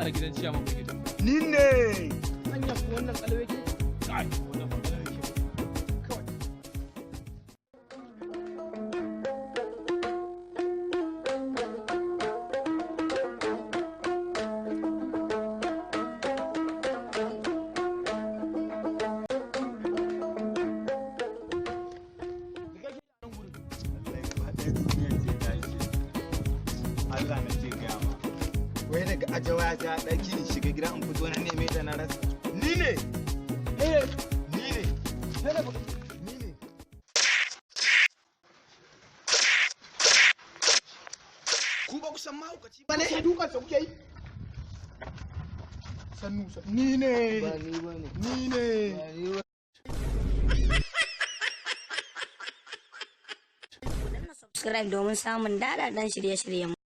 Allah gidan ciyaman muke tambaya. Ni ne. Anya ko wannan kalau yake? Kai, wannan fa kalau yake. Kawai. Allah na ce gaya ma. Wai daga aje waya ta ɗaki in shiga gida in fito na neme ta na rasa. Ni ne. Eh, ni ne. Ni ne. Ku ba ku san mahaukaci ba ne? Dukansa kuke yi? Sannu sannu. Ni ne. Ba ni ba ne. Ni ne. Ba ni ba. Subscribe domin samun daɗaɗɗen shirye-shiryen.